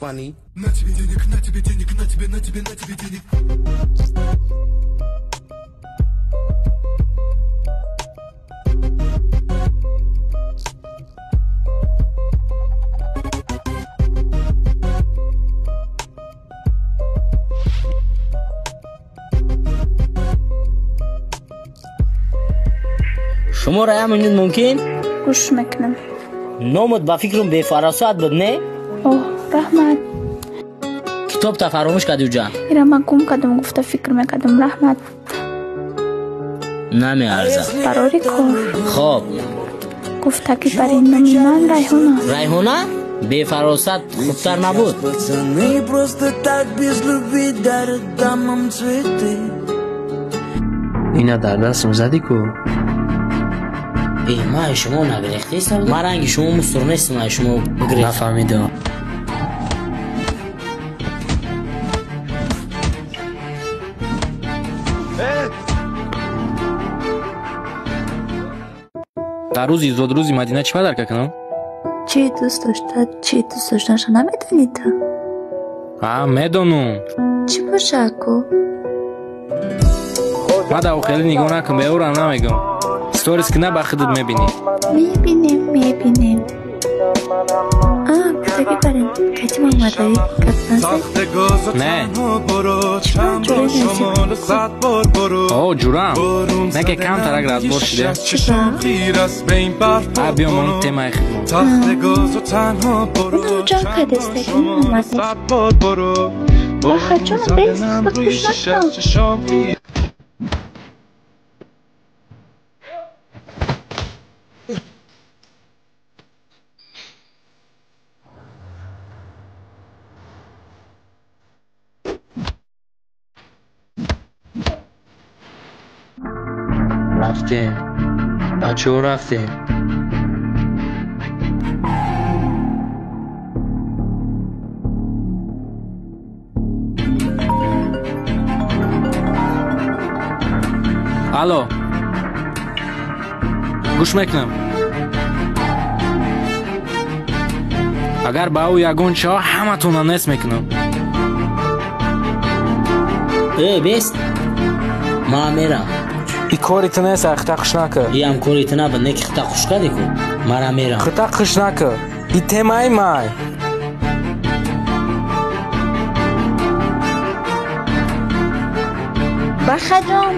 Funny. На тебе денег, на тебе денег, на тебе, на тебе, на тебе денег. Шумо раям минут мумкин? Гӯш мекунам. Номат ба фикрам бефаросат буд, не? Оҳ, раҳмат. Китобта фаромӯш кардӣ уҷа? Ира ман гум кардам, гуфта фикр мекардам. Раҳмат. Намеарзад. Барори кор. Хоб. Гуфта ки бар ин номи ман Райҳона. Райҳона? Бефаросат хубтар набуд. Пацаны просто так без любви дарят дамам цветы. Ина дар дастам задӣ ку? Ман шумо нагирехтестам. Ман ранги шумо мустур нестам, ай шумо бигиред. Нафаҳмидам. Дар рӯзи зодрӯзи Мадина чӣ падарка кунам? Чӣ дӯст дошта, чӣ дӯст доштанаша намедонӣ ту? А, медонум. Чӣ боша, аку? Ман дар охири нигоҳ накун, ба ӯрам намегӯм. Сторис ки на ба худат мебинӣ. Мебинем, мебинем. А, гуфтагӣ барин, кати Муҳаммадалӣ гап назад? Не. Чӣ ҷураи наздик? О, ҷурам. Не ки камтарак разбор шиде. Чӣ ба? А, биё мон темаи худмон. Уно ҷанг кардастагӣ Муҳаммадалӣ. Бахаҷон, бес, худат гӯш накун. Рафтем. Бачаҳо, рафтем. Алло. Гӯш мекунам. Агар ба ӯ ягон чиҳо, ҳаматонро нест мекунам. Э, бест. Ман мерам. И кори ту нест, хита хуш накар. Иам кори ту набуд, не ки хита хуш кардӣ ку. Мара мерам. Хита хуш накар. И темаи май. Бахаҷон,